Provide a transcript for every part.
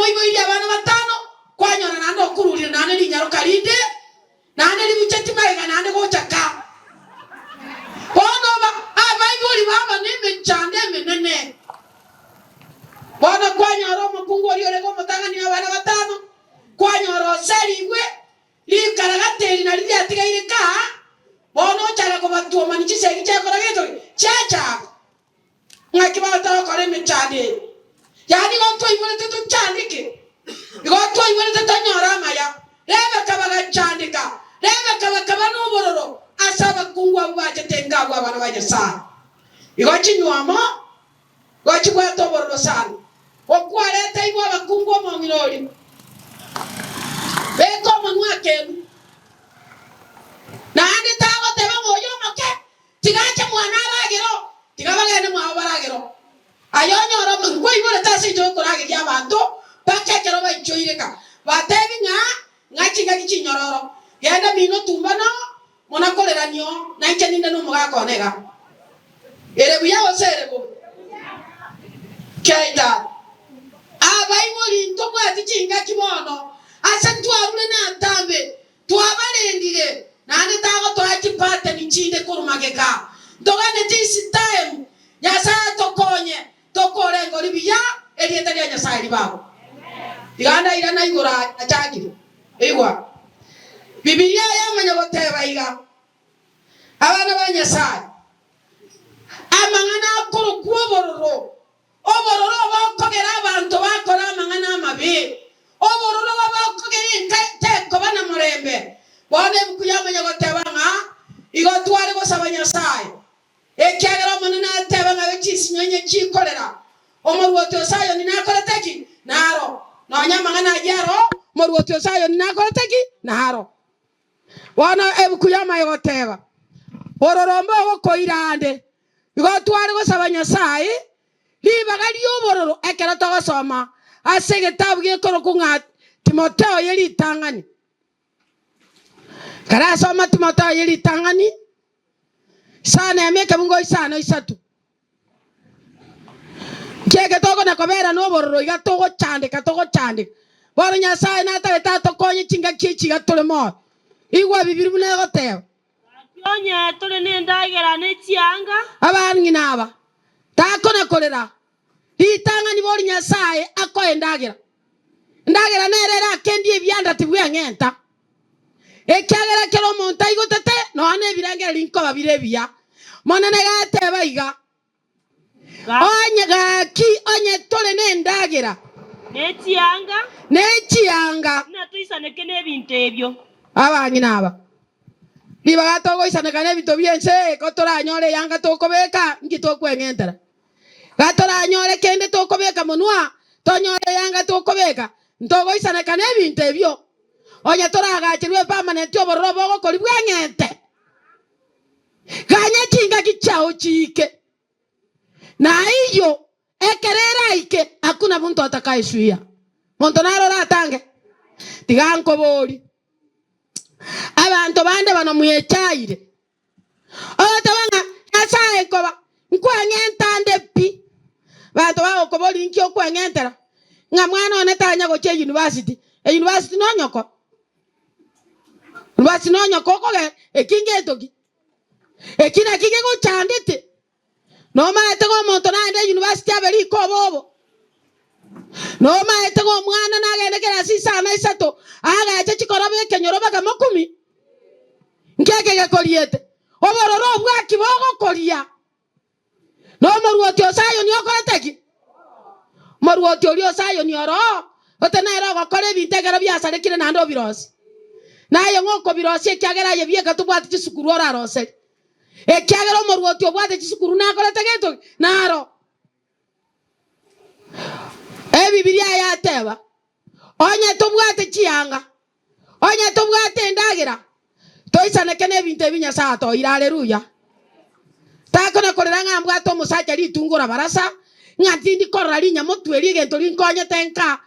Omoiboirie abana batano, kwanyora naende okururire naende rinyaroka rinde, naende ribucheti magega naende gocha ka. Bono abaibori baba nemechando emenene. Bono kwanyora omokungu oria orenge omotang'ani bw'abana batano, kwanyora oserigwe, rikaragata eri nario riatigaire ka, bono ochaka kobatuomania chisegi chiakora gento ki? Chiachaka. Ng'aki bono togokora emechando eye? Yaani igo ntwaiborete tochandeke, igo ntwaiborete tonyore amaya. Rebeka bagachandeka, Rebeka bakaba nobororo ase abakungu abwo bachete inka abwo abana ba Nyasae. Igo chinywomo igo chibwate obororo sana. Okwareta igwe abakungu omong'ina oria, beka omonwa akeng'u, naende tagoteba ng'a oyo omoke Tiga ache mwane aragere oo, tiga bagende mwabo baragere oo. Aye onyore omonto kwaiborete ase inche okorageria abanto mpaka ekero baichoire ka batebi ng'a ng'a chingaki chinyororo. Genda mino tumbana oo, muna korerania oo, na inche ninde nomogaka one iga. Ere buya gose ere bobe? Keita. Abaibori ntobwati chingaki bono, ase ntwarure natambe Twabarendire, naende tagotoa chipateni chinde korwa magega. Ntogende this time, Nyasae atokonye tokore engori buya, erieta ria Nyasae ribago. Iga ndairana igoro achakire. Igwa. Bibilia yamanya goteba iga, Abana ba Nyasae, amang'ana akorokwa obororo Obororo obokogera abanto bakore amang'ana amabe, obororo obokogera enka tekoba na morembe. Bono ebuku yamanya goteba ng'a igo tware gosaba Nyasae, ekiagera Omonene ateba ng'a abe chinsinyo inye chikorera. Omoruoti o Sayoni nakorete ki? Naro. Nonya amang'ana ayio aro, omoruoti o Sayoni nakorete ki? Naro. Bono ebuku yamanya goteba, Bororo mbogokoira ande. Igo tware gosaba Nyasae ribaga ri'obororo ekero togosoma ase egetabu gekorokwa ng'a Timotheo ye ritang'ani. Ekero asoma Timotheo ye ritang'ani, isano emo ekebungo isano isato. Nki eke tokona kobera nobororo iga togochandeka togochandeka. Bono Nyasae natagete atokonye chingaki echi iga tore moyo. Igwa Bibilia buna egoteba. Gaki onye tore nendagera ne chianga. Abang'ina aba takona korera ritang'ani bori Nyasae akoe endagera. Endagera nere erakendie ebianda tibweng'enta. Ekiagera ekero omonto aigotete nonya nebirengererio nkoba bire ebiya. Monene gateba iga, Onye gaki onye tore nendagera. Ne chianga. Ne chianga. Buna toisaneke nebinto ebio. Abang'ina aba, ribaga togoisaneka nebinto bi'ense, ko toranyore eyanga tokobeka, nki tokweng'entera? Gatoranyore kende tokobeka monwa, tonyore eyanga tokobeka, ntogoisaneka nebinto ebio. Onye toragacherwe epermanent obororo bogokori bweng'ente. Ganya chingaki chiao chiike, na ayio ekero eraike, hakuna monto atakaesuia. Monto naro oratange? Tiga nkoborie, abanto bande bano mwechaire, ogoteba ng'a Nyasae nkoba nkweng'enta nde pi. Abanto bagokoboria inki okweng'entera, ng'a mwana one tanya gochia eyunivasiti, eyunivasiti nonyoko. Basi nonya kokogera eki ngento ki? Eki naki gegochandete? Nomaete ng'a omonto nagende university abe riko obobo? Nomaete ng'a omwana nagende kerasi isano isato agache chikoroba ekenyoro bakamokumi? Nki eke gekoriete? Obororo obwaki bogokoria. Na omoruoti o Sayoni okorete ki? Omoruoti oria o Sayoni oroo, ote nere ogokora ebinto ekero biasarekire naende obirosie. Naye ng'o okobirosia ekiagera aye bieka tobwati chisukuru oraroserie? Ekiagera omoruoti obwate chisukuru nakorete gento ki? Naro. Ebibilia yateba, Onye tobwate chianga, Onye tobwate endagera, toisaneke nebinto ebi Nyasae atoeire. Haleluya! Takona korera ng'a mbwate omosacha ritungura barasa, ng'a tindi korora rinyamotwe eri egento rinkonyete nka.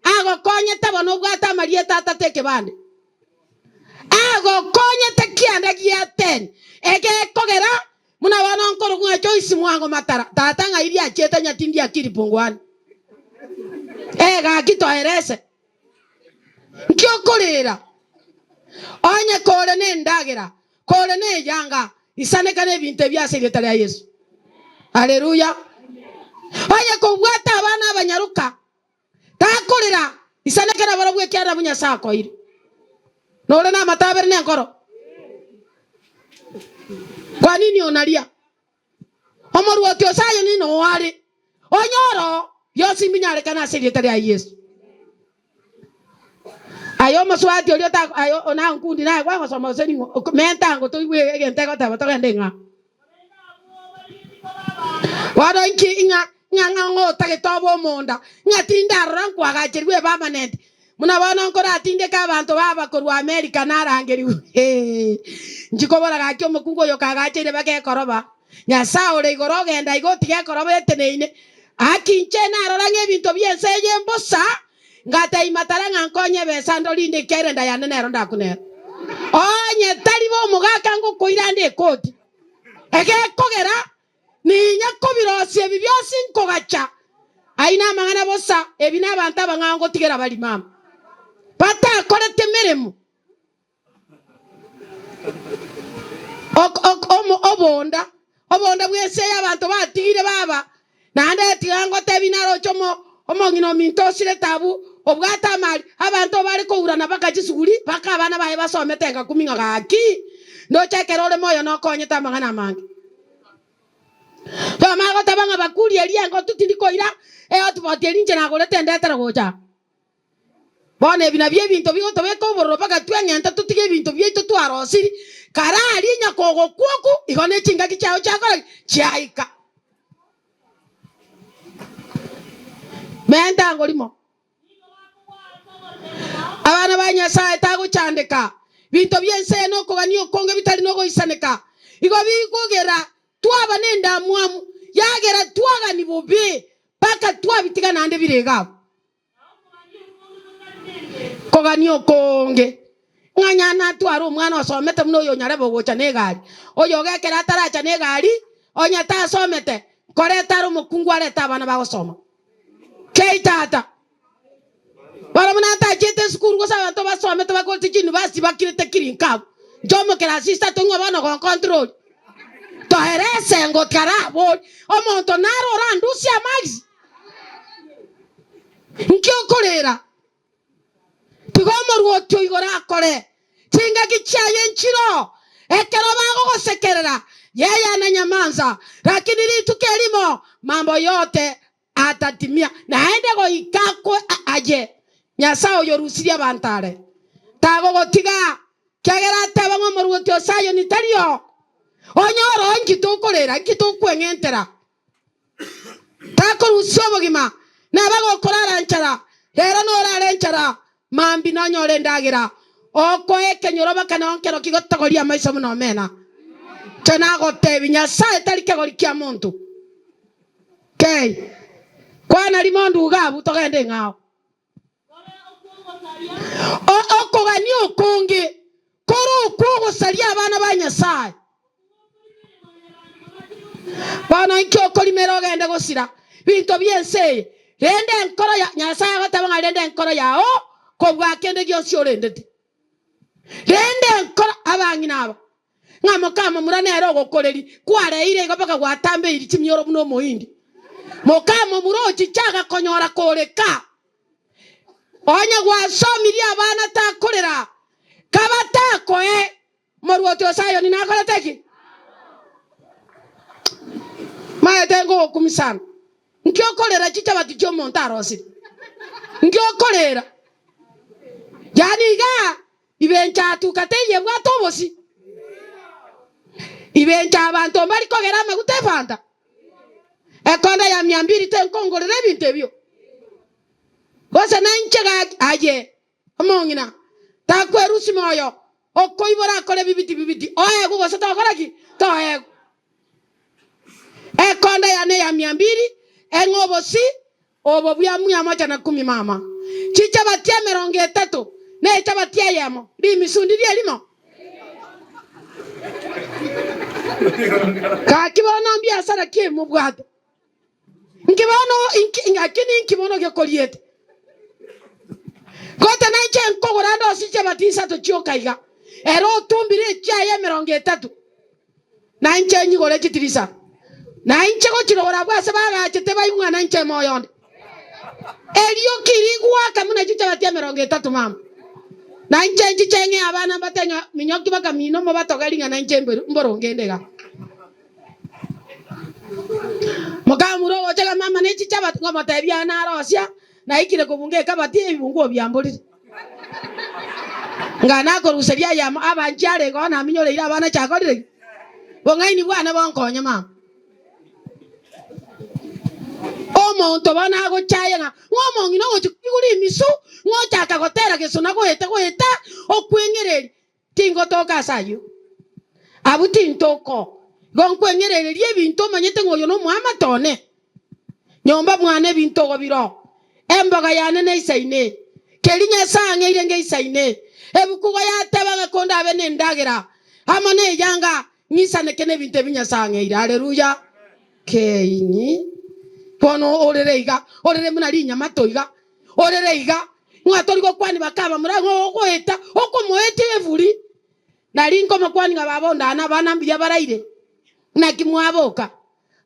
Agokonyete bono obwate amarieta atato ekebande. Agokonyete kianda gia ten egekogera buna bono nkorokwa ng'a Joyce Mwango Matara, tata ng'ai riachiete nya tindi akili punguani. Eh, gaki toerese. Nki okorera? Onye kore nendagera, kore neyanga, isaneka nebinto ebi ase erieta ria Yeso. Haleluya! Onye kobwate abana abanyaroka, takorera, isaneka nabarabwo ekiagera nabwo Nyasae akoeire. Nore namato abere nenkoro? Kwa nini onaria? Omorwoti o Sayoni noo are, onye oro bionsi mbinyarekane ase erieta ria Yeso. Aye omosubati oria ota aye onankundi naye kwagosoma gose ning'o menta ango toigwe egento egoteba togende ing'a. Bono inki ing'a ng'a ng'a ng'o otagete obe omonda ng'a tindarora nkwagacherigwe epermanent buna bono nkoratindeke abanto baba korwa America narangerigwe hee nchikobora gaki omokungu oyo kagacheire baka ekoroba Nyasae ore igoro ogenda iga otiga ekoroba eteneine Aki inche narora ng'a ebinto bi'ense eye mbosa, ngatebia matara ng'a nkonye ebesa ndorinde ekiagera enda yane nero ndakune ero. Onye tari bo omogaka ngokoira ande ekoti. Egekogera ninya kobirosia ebi bionsi nkogacha. Ayio namang'ana bosa, ebi nabanto abang'ao ngotigera barimama batakorete meremo. Obonda, obonda bw'ense eye abanto batigire baba, naende tiga ngotebie naroche omo, omong'ina ominto osirete abwo, obwate amari, abanto bare kourana baka chisuguri, baka abana baye basomete engakumi ng'a gaki, ndoche ekero ore moyo nokonyete amang'ana amange. Bamanya goteba ng'a bakuri eria engotu tindi koira, ehotpot eria inche nagorete ndetera gocha aa. Bono ebi nabio ebinto bigotobeka obororo mpaka tweng'ente totige ebinto biaito twarosiri, kare aria nyakogokwa oku igo ne chingaki chiao chiakora ki? Chiaika. Menta ngorimo. Abana ba Nyasae tagochandeka, binto bi'ense eye nokogania okonge bitari nogoisaneka, igo bikogera twaba nendamwamu, yagera twagani bobe mpaka twabitiga naende bire iga abwo. Kogania okonge, ng'a nyanatware omwana osomete buna oyo onyarebe ogocha negari, oyo ogekera ataracha negari, onye tasomete, nkoreta are omokungu arete abana bagosoma. Kei tata. Bono buna ntachiete esukuru gose abanto basomete bakorete chiuniversity bakirete kiri nka abwo, inche omokerasi isato ng'a bono goncontrol. Toere esengo karabori, omonto nare orandusie amagisi. Nki okorera? Tiga omorwoti o igoro akore chingaki chiaye nchiroo, ekero bagogosekerera, yaya na nyamansa, lakini rituko erimo mambo yote atatimia, naende goika akwe aye. Nyasae oyorusirie abanto are, tagogotiga, kiagera ateba ng'a omorwoti o Sayoni tari oo. Onye oroo inki tokorera, inki tokweng'entera? Takorusia obogima, neba gokorara nchara, rero norare nchara, mambia nonyore endagera. Okoa ekenyoro baka nao nkero kigotogoria amaiso buna omena. Inche nagotebia, Nyasae tari kegori kia monto. Kei, kwana rimo nduga abwo togende eng'ao. Okogania okonge kore okw'ogosaria abana ba Nyasae. Bono inki okorimera ogende gosira binto bi'ense eye? Renda enkoro ya Nyasae agoteba ng'a renda enkoro yao kobua kende gionsi orendete. Renda enkoro abang'ina aba ng'a mokamomura nere ogokoreria kwareire igo mpaka gwatambeiri chimioro buna omohindi. Mokamomura ochiche agakonyora kore ka. Onye gwasomirie abana takorera, kabatakoe Omorwoti o Sayoni nakorete ki? Maete ngogokumia sana. Nki okorera chichabati chi'omonto arosirie? Nki okorera? Yaani igaa ibencha atuka teiyo ebwate obosi. Ibencha abanto mbari kogera amaguta efanta. Ekonda ya mia mbiri tenkongorera ebinto ebio. Gose nainche gaki aye Omong'ina takwerusia moyo okoibora akore bibiti bibiti, oegwe gose tokora ki? Toegwe. Ekonda yane ya mia mbiri eng'e obosi obo bwa mia moja na kumi mama. Chichabati emerongo etato na echabati eyemo, rimisu ndirie erimo? Gaki bono mbiasara ki mobwate? Nki bono, inki, gaki ninki bono gekoriete? Nainche nkogora ndosie chichabati isato chioka iga, ere otumbire echiaye emerongo etato, na inche nyigore chitirisa, na inche gochirogora abwo ase bagachete baigwe ng'a nainche moyo onde. Erio kirigoaka buna chichabati emerongo etato mama, na inche nchiche ng'ee abana mbate ng'a minyoki bakamino mobatogeri ng'a nainche mboronge inde iga. Mokamura ogocha iga mama ne chichabati ngomotebia aa narosia Naikire kobunga ekabati ebibunguo biamborire. Ng'a nakoruseria ayamo abanchi arenge oo naminyoreire abana chakorire ki? Bong'aini bwane bonkonye mama. Omonto bono agochaye ng'a ng'a omong'ina ogochia koigwa rimisu ng'a ochaka gotera gesona goeta goeta okweng'ereria tingotoka ase ayio. Abwo tintoka oo. Igo nkweng'erereria ebinto omanyete ng'a oyo nomoamate one. Nyomba mwane ebinto ogo bire oo, emboga yane neisaine, keri Nyasae ang'eire ngeisaine. Ebuku igo yateba ng'a kondabe nendagera amo neyanga, ng'isaneke nebinto ebi Nyasae ang'eire. Haleluya! Keini. Bono orere iga, orere buna rinyamato iga, orere iga, ng'a tori gokwani bakaba mura ng'a ogoeta, okomoetia eburi. Nari nkomokwani ng'a baba ondane abana mbuya baraire, naki mwaboka?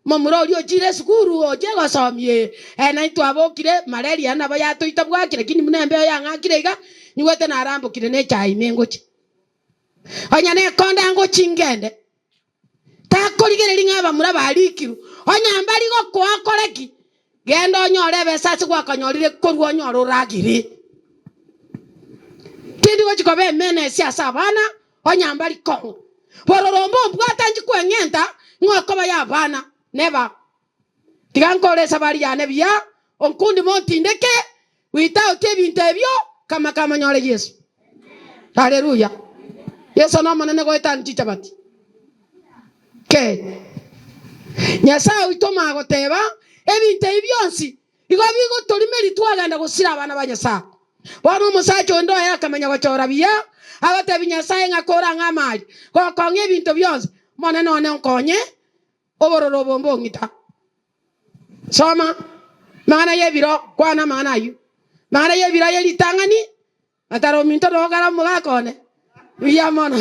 Momura oria ochiire esukuru oche gosomia eye, ere naintwe twabokire, malaria nabo yatoita bwaki, lakini buna embeo yang'akire iga, nyigwete narambokire ne echae ime ngochia. Onye nekonda ngochia ngende. Takorigereria ng'a abamura barikirwe, onye mbari gokoa okore ki? Genda onyore ebesa ase gwakonyorire korwa onyore oragere. Tindi gochia koba emenesi ase abana, onye mbari kong'a. Bororo mbombwate inche kweng'enta ng'a okoba y'abana neba. Tiga nkore esabari yane buya, onkundi montindeke, without ebinto ebio, kama kama nyore Yeso. Haleluya! Yeso nomonene goetania chichabati. Kei. Nyasae oito omagoteba, ebinto ebi bionsi Igo bigotorimeria twagenda gosira abana ba Nyasae. Bono omosacha onde oye akamanya gochora buya, agatebia Nyasae ng'a korang'e amari, gokong'a ebinto bionsi, Omonene one onkonye, obororo obo mbong'ita. Soma amang'ana y'ebiro, kwana amang'ana ayio. Amang'ana y'ebiro aye ritang'ani, Atare ominto nogokara omogaka one buya mono.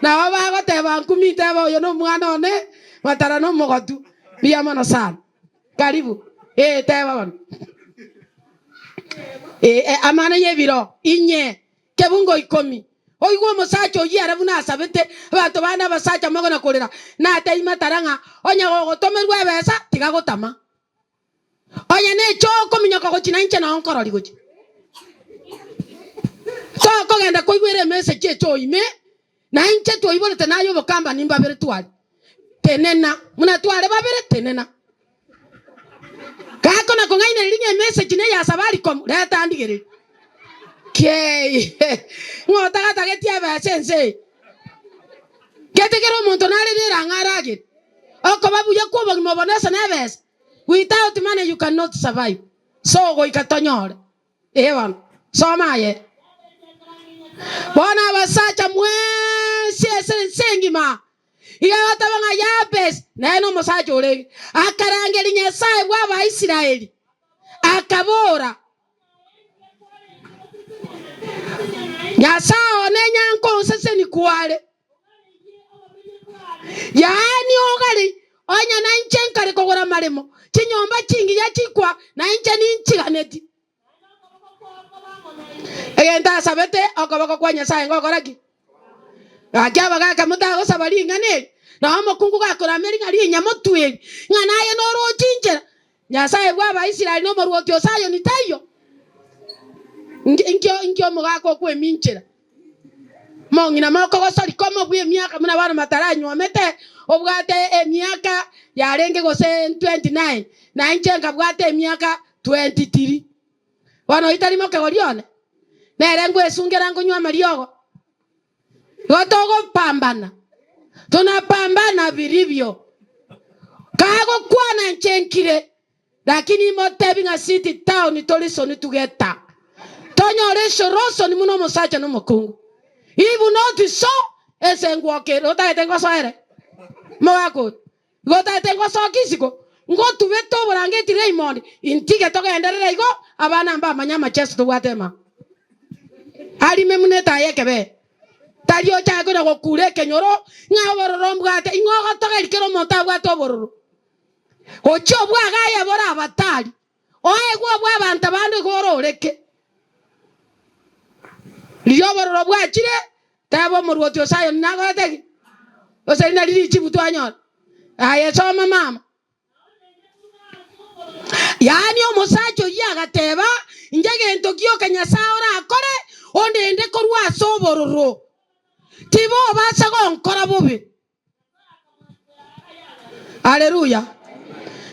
Nabo bagoteba nkumi ntebe oyo nomwana one matara nomogotu buya mono sana. Karibu. Ee teba bono. Ee amana yebiro inye kebungo ikomi. Oigwe omosacha oyio ere buna asabete abanto bande abasacha mogona korera natebi matara ng'a onye gogotomerwa ebesa tiga gotama. Onye necho okominyoka gochia nainche nao nkorori gochia. Tokogenda koigwera emessage echo ime, nainche twaiborete naye obokambani mbabere tware. Tenena, buna tware babere, tenena. Gakona kong'ainereria ng'a emessage neye ya Safaricom, reta ndigererie. Kiei, ng'o otagatageti ebesa ense eye? Gete kera omonto nare nerang'o aragere. Okoba buya kw'obogima obo nese nebesa. Without money you cannot survive. So goika tonyore. Ee bono, soma aye. Bono abasacha mwensi ase ense engima iga goteba ng'a Yabesi nere nomosacha orenge, akarangeria Nyasae bw'Abaisraeli, akabora, Nyasae one nyanka onseseni kware. Yaani ogare, onye nainche nkare kogora amaremo, chinyomba chingiya chikwa, na inche ninchiganeti. Egento asabete okoboko kwa Nyasae ngokora ki? Gaki abagaka motagosaba ring'ana eri, na omokungu gakorameria ng'a rinyamotwe eri, ng'a naye noroche inchera, Nyasae bw'Abaisraeli na omorwoti o Sayoni taiyo? Inki inki omogaka okweminchera? Mong'ina mokogosori komo bw'emiaka buna bono mataranyuomete, obwate emiaka yarenge gose 29, na inche nkabwata emiaka 23. Bono oyio tari mokegori one, nere ngwesungera nkonywa amariogo. Igo togopambana, tunapambana biribio. Kagokwana inche nkire, lakini imotebi ng'a city town tori soni tugeta. Tonyore esyorosoni buna omosacha na omokungu. If not so, ense engwoka ere otagete ngosoere? Omogaka oyo, igo otagete ngosoke isiko? Ngotubete oborangeti Raymond, intige togenderere igo, abana mbamanye amacheso tobwate ema. Arime buna etaya ekebee. Tari ochake konya gokura ekenyoro ng'a obororo mbwate. Ing'o ogotogeria kera omonto abwate obororo? Gochia obwage aye bore abatari, oegwe obwa abanto bande igo ororeke. Riria obororo bwachire, teba omorwoti o Sayoni nagorete ki? Gose eri nari richibu twanyora? Aye soma mama. Yaani omosacha oyio agateba, Inche gento gioka Nyasae orakore, ondende korwa ase obororo, tibobasa gonkora bobe. Haleluya!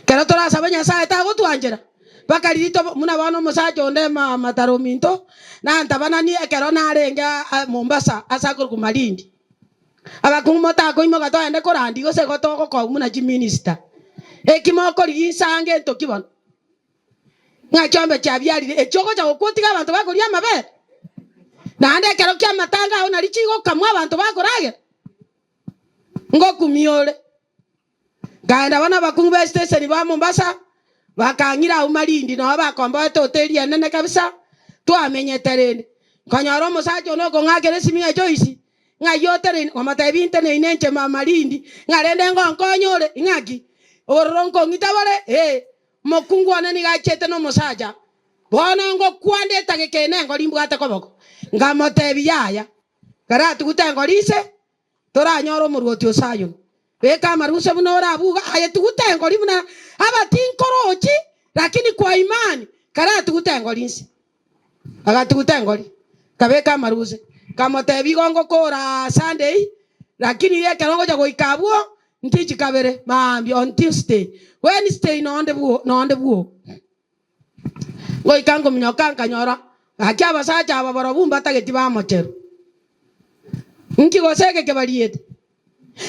Kero torasabe Nyasae tagotwanchera, mpaka riria tobe buna bono omosacha onde mataro ominto, nantabananie ekero narenge Mombasa ase akorokwa Malindi. Abakungu motakoimoka togende korandia gose igo togokoa buna chiminista. Eki mokorigia inse ange entoki bono? Ng'a chiombe chiabiarire echi ogocha gokwa otige abanto bakoria amabere? Naende ekero ki'amatanga ao nario chigokamwa abanto bakoragera? Ngokumia ore. Nkaenda bono abakungu b'esiteseni ba Mombasa bakang'ira agwo Malindi noo bakomboete hoteli enene kabisa twamenyete rende. Nkonyora omosacha one okong'akera esimi ng'a Joyce ng'ai oteneine, nkomotebia nteneine inche Malindi ng'a rende ngonkonye ore ing'aki? Obororo nkong'ita bore? Ee. Omokungu one nigo achiete nomosacha, bono ngokwana etageka eye nengori mbwate koboko. Nkamotebia yaya, karatugute engori inse, Toranyore omorwoti o Sayoni. Beka amaruse buna orabuga, aye tuguta engori buna aba tinkorochi, lakini kwa imani karatuguta engori inse. Agatuguta engori, akabeka amaruse, nkamotebia igo ngokora Sunday, lakini ekero ngocha goika abwo ntichi kabere maambia on Tuesday, Wednesday nonde bwo nonde bwo. Ngoika nkominyoka nkanyora, gaki abasacha aba barobwo mbatageti bamocherwa. Inki gose eke kebariete?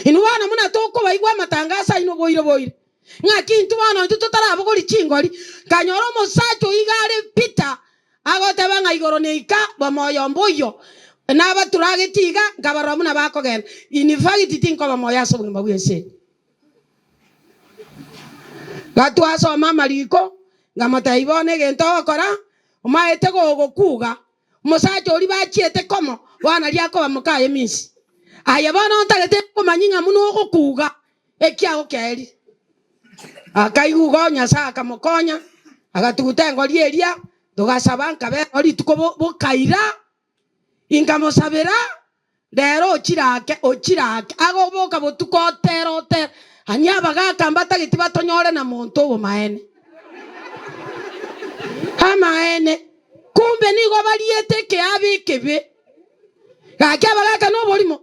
Inwe bono buna tokobaigwa amatangaso aino boire boire, ng'aki intwe bono intwe totarabogoria chingori? Nkanyora omosacha oyio iga are Peter agoteba ng'a igoro neika bomoyo mboiyo, nabaturageti iga, nkabarora buna bakogenda. In fact tinkoba moyo ase obogima bw'ense eye. Gatwasoma amariko, nkamotebia bono egento ogokora, omaete gogokuga, omosacha oria bachiete komo, bono nario akoba mokaye minsi. Aye bono ntagete komanya ng'a buna ogokuga, ekiago kiaerire. Akaigwa igo Nyasae akamokonya, agatuguta engori eria, togasaba nkabera rituko bokaira. Inkamosabera, rero ochire ake, ochire ake, agoboka botuko otera, otera, Ani abagaaka mbatageti batonyore na monto obomaene. Amaene, kumbe nigo bariete ekeabe ekebe. Gaki abagaaka noborimo,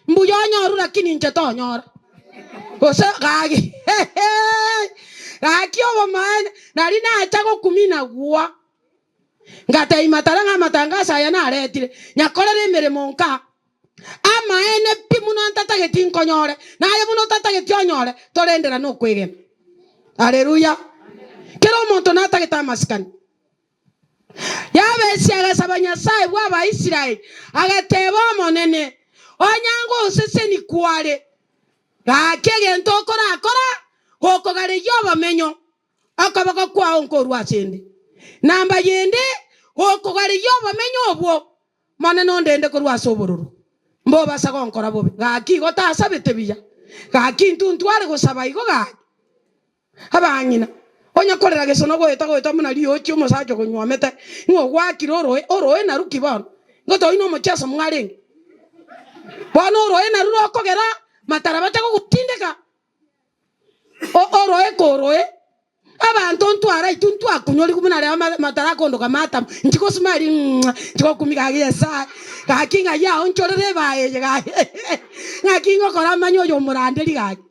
mbuya onyorwe lakini inche tonyora. Gose gaki gaki obomaene, nari nacha gokumina gwa. Ngatebia Matara ng'a amatangaso aya naretire, nyakorere emeremo nka. Amaene pi buna ntatageti nkonyore, na aye buna otatageti onyore, torendera nokwegena. Haleluya! Kera omonto natagete amasikani. Yabesi agasaba Nyasae bw'Abaisraeli, agateba, Omonene, onyange oseseni kware, gaki egento okorakora gokogareria obomenyo Okoboko kwao nkorue asende. Namba yende, gokogareria obomenyo obwo, Monene ondende korwa ase obororo, mbobasa gonkora bobe. Gaki igo tasabete buya, gaki intwe ntware gosaba igo gaki. Abang'ina, onye korera gesono goeta goeta buna riochi omosacha okonywomete, ng'a ogwakire oroe, oroe naru ki bono? Ngotogi nomocheso mwarenge. Bono oroe naru rokogera matara bacha gogotindeka. Oroe koroe, abanto ntwara intwe ntwakunyorigwe buna rero matara akondoka matamu, inchi gosmile ng'a inchi gokumia gaki Nyasaye, gaki ng'ai aonchorere ebae eye gaki ng'aki ngokora amanye oyo omoranderi gaki.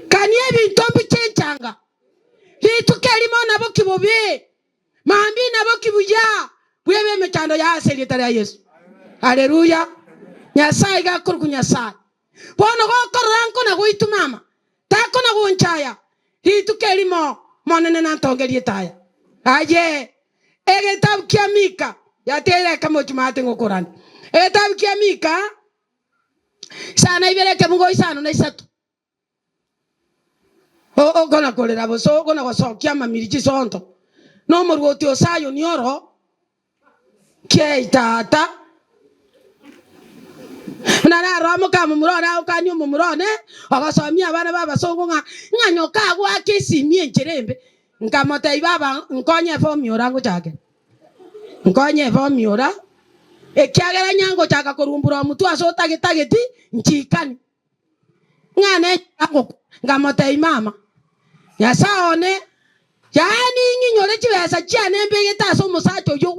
Kania ebinto mbichenchanga, rituko erimo naboki bobe, mambia naboki buya, bwebe emechando yaye ase erieta ria Yeso. Haleluya! Nyasaye iga akorokwa Nyasaye. Bono gokorora nkona goitwa mama, takona gonchaya, rituko erimo Omonene nantongerie etaya. Aye! Egetabu kia Mika, yateire ekamochi maate ngokorane. Egetabu kia Mika, isano na ibere ekebugo isano na isato. Okona korera bosa, okona gosokia amamiri chisonto, na omorwoti o Sayoni oro. Kiei tata. Buna narora mokamomura one agokania omomura one, ogosomia abana b'abasongo ng'a ng'a nyoka agoake esimi enchera embe. Nkamotebia, Baba, nkonye efomi ora ngochakera. Nkonye efomi ora, ekiagera nyangochaka korumbura omotwe ase otagetageti, nchikani. Ng'a nenchera ngokwa. Nkamotebia, Mama, Nyasae one, yaani ng'inyore chibesa chiane mbegete ase omosacha oyio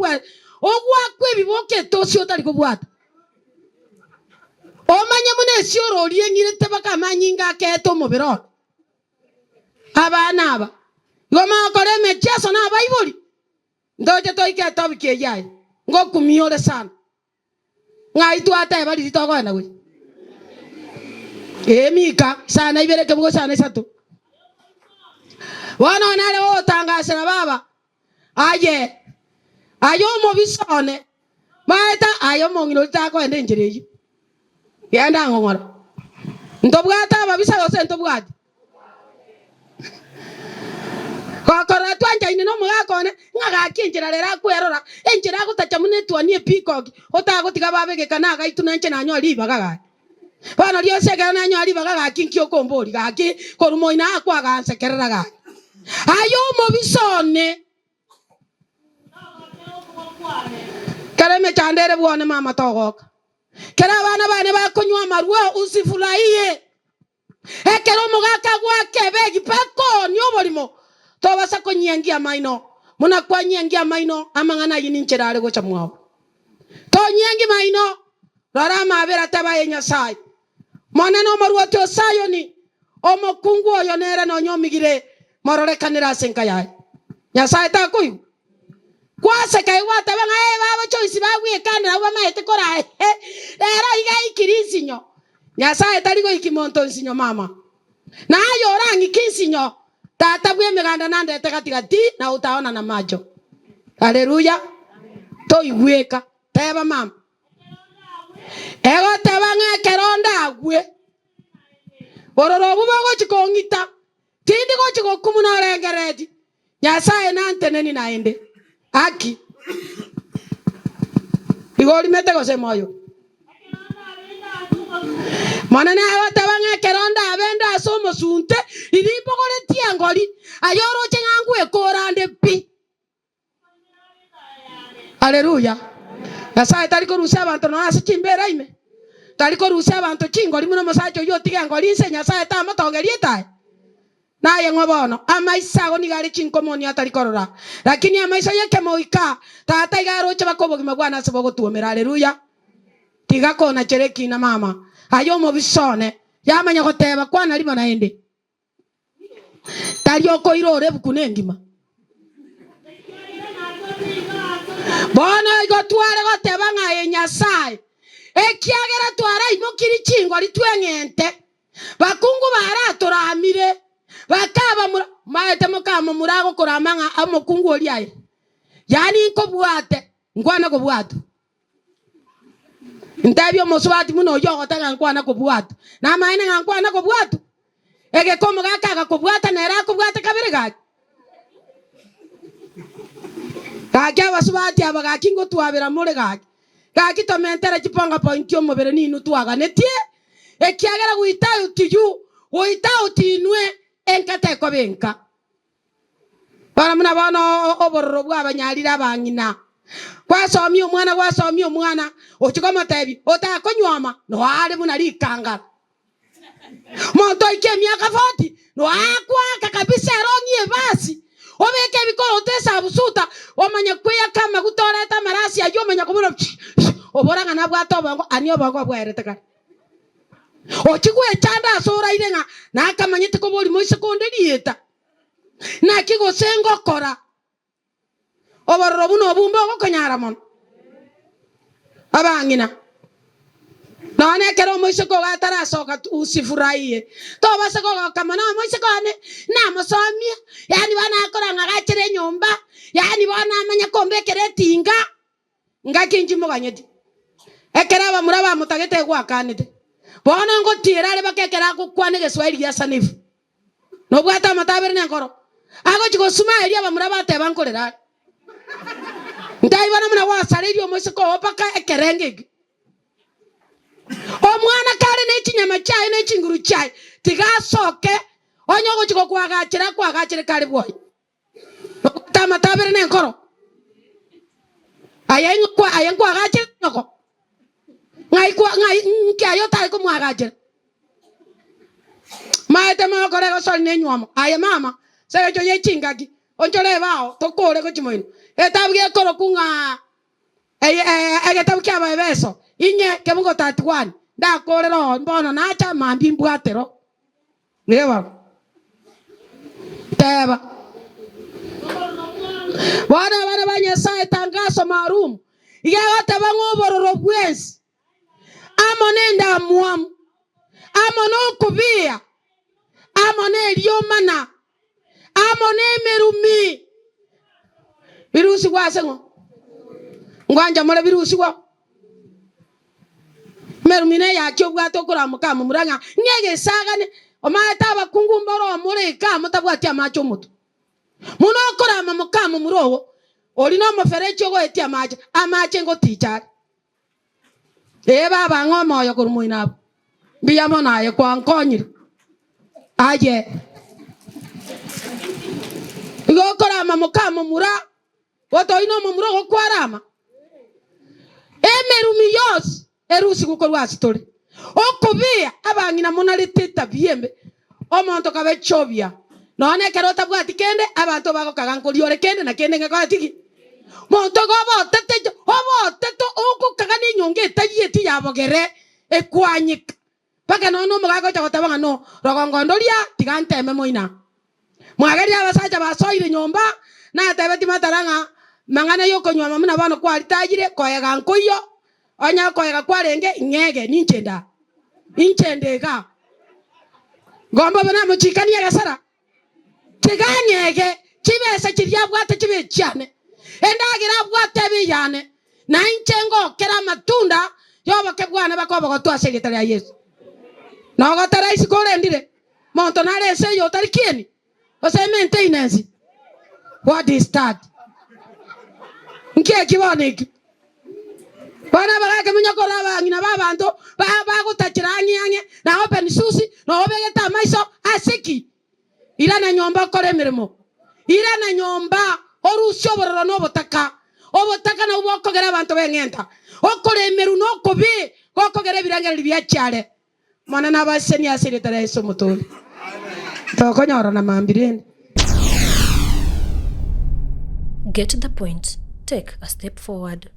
ogwakwa ebiboka etosi otari kobwata. Omanye buna esioro oria eng'irete mpaka amanyinga akeete omobere one. Abana aba igo mogokora emecheso nabaibori, ntoche toike etopic eyio aye, ngokumia ore sana. Ng'ai twateba riria tokoenda gochia? Ee, Mika, sana ibere ekebugo sana isato. Bono nare gogotangasera baba, aye, aye omobisa one, maete aye omong'ina oria takoenda enchera eyio. Genda ng'ong'ora. Ntobwate ababisa gose ntobwati? Gokorora twanchaine nomogaka one, ng'a gaki enchera rero akwerora, enchera agotacha buna etuoni epikoki, otagotiga babegeka nagaitwe nainche nanyore ribaga gaki. Bono rionsi ekero nanyora ribaga gaki nki okomboria gaki korwa moino aa kwagansekerera gaki. Aye omobisa one! Kera emechando ere bwone mama togoka. Kera abana bane bakonywa amarwa usifurahie. Ekero omogaka agoaka ebegi bakoonia oborimo, tobasa konyiengia amaino, buna kwanyiengia amaino amang'ana ayio ninchera are gocha mwao. Tonyiengi maino, rora amaabera teba aye Nyasae. Monene omorwoti o Sayoni, omokungu oyo nere nonya omigire, mororekanere ase enka yaye. Nyasae takoigwa? Gwaseka igo gwateba ng'a ee baba Joyce bagwekanera abwo bamaete koraa ehe rero iga aikire insinyo. Nyasaye tari goiki monto nsinyo mama. Na aye orang'ike insinyo tata bw'emeganda nandete gati gati na utaona na macho. Haleluya. Toigweka. Teba mama. Egoteba ng'a ekero ndagwe bororo obwo bogochi kong'ita tindi gochi gokumuna orengereti Nyasae nanteneni naende. Aki! Igo orimete gose moyo? Monene agoteba ng'a ekero ndabe nde ase omosunte, riria mbogoretie engori, aye oroche ng'a ngwekora nde pi. Haleluya! Nyasae tari korusia abanto nonya ase chimbeera ime, tari korusia abanto chingori buna omosacha oyio otiga engori inse, Nyasae tamotongeria etae. Naye ng'o bono? Amaiso ago nigo are chinkomoni atari korora, lakini amaiso y'ekemoika Tata iga aroche baka obogima bwane ase bogotuomera. Haleluya! Tiga konachera ekina mama, aye omobisa one. Yamanya goteba, Kwana rimo naende. Tari okoira ore ebuku nengima. Bono igo tware goteba ng'a aye Nyasae, ekiagera twaraimokirie chingori tweng'ente, Bakungu baratoramire, bakabamura, maete mokamomura agokorama ng'a omokungu oria aye, yaani nkobwate, nkwana kobwatwa. Ntebie omosubati buna oyio ogoteba ng'a nkwana kobwatwa, namaene ng'a nkwana kobwatwa? Egeka omogaka agakobwata nere akobwate kabere gaki. Gaki abasubati aba gaki ngotwabera more gaki. Gaki tomentere chiponga pointi omobere ninwe twaganetie, ekiagera without you, without inwe, enka tekoba enka. Bono buna bono obororo bwabanyarire abang'ina. Gwasomia omwana gwasomia omwana, ochia komotebia otakonywoma noare buna rikangara. Monto oike emiaka 40 noakwaka kabisa ere ong'ie ebasi, obeke ebikoroto esabusuta, omanye kweyaka amaguta orete amarasi ayio omanye kobora obora ng'a nabwate obongo ani obongo obwaerete kare. Ochie gwechanda ase oraire ng'a nakamanyete koboria moiseke onde rieta, naki gose ngokora. Obororo buna obwo mbogokonyara mono. Abang'ina, nonya nekero omoiseke ogo atarasoka usifurahie, tobasa kogoka mono omoiseke one namosomia, yaani bono akora ng'a gachere enyomba, yaani bono amanye kombekera etinga, ngaki inche moganyeti. Ekero abamura bamotagete egwakanete, bono ngotiera are baka ekero agokwana egeswahili gia sanifu. Nobwate amato abere nenkoro. Agochia gosuma erio abamura bateba nkorera are. Ntaibana buna gwasareirie omoiseke oo mpaka ekerengo ekio. Omwana kare ne chinyama chiaye ne chinguru chiaye, tiga asoke, onye ogochia gokoagachera akoagachere kare bwoye. Nobwate amatabere na enkoro? Aye ing'o aye nkoagachere nyoko? Ng'ai kwa ng'ai nki aye otare komoagachera? Maete mogokora egosori na enywomo. Aye mama, ase engencho ye chingaki, onchore ebao tokore gochia moino. Egetabu gekorokwa ng'a egetabu ki'Abaefeso, inye kebungo 31, ndakorere oo bono nacha mambia imbwatero. Reba, teba, Bono abana ba Nyasae tangaso maalum, iga egoteba ng'a obororo bwensi, amo nendamwamu, amo nokobiia, amo neriomana, amo nemerumi, birusigwe ase ng'o? Ngwancha more birusigwe? Emerumi neyaki obwate okoramoka amomura ng'a ng'egesagane, omaete abakungu mboro omore iga motabwati amache omotwe. Buna okorama moka momura oo, oria nomoferechi ogoetia amache, amache ngoticha are. Ee baba ng'a omoyo korwa moino abwo. Mbuya mono aye kwankonyire. Aye. Igo okorama moka momura, gotoi nomomura ogokwarama. Emerumi yonsi erusigwe korwa ase tore. Okobea abang'ina monarete etabia embe, omonto kabe chobia. Nonya nekero otabwati kende, abanto bagokaga nkoria ore kende na kende ngekora ki? Monto igo obotete, obotete ogokaga nenyongo etayieti ya bogere ekwanyeka. Mpaka nonya omogaka ocha goteba ng'a no rogongo ndoria, tiga nteme moina. Mwagerire abasacha basoire nyomba, natebetie matara ng'a mang'ana y'okonywoma buna bono kwaritayire, koega nkoiyo, onye okoega kwarenge, ing'ege, ninche nda, inche nde igaa. Ngomba obe namochikanie egesera, tiga ang'ege, chibesa chiria abwate chibe echiane, endagera abwate ebe eyane, na inche ngokere amatunda y'oboke bwane baka obogotu ase erieta ria Yeso. Nogotera isiko orendire, monto nare ense eye otari kieni, gose emaintainensi. What is that? Nki eki bono eki? Bono abagaka monya korora abang'ina b'abanto bagotachera ang'e ang'e na open susi na obegete amaiso ase ki? Irana nyomba okore emeremo. Irana nyomba orusie obororo na obotaka. Obotaka nabwo bokogera abanto beng'enta. Okoremerwa na okobe gokogera ebirengererio biachiare. Omonene abasesenie ase erieta ria Yeso Omotoori. Tokonyorana mambia rende. Get the point, take a step forward.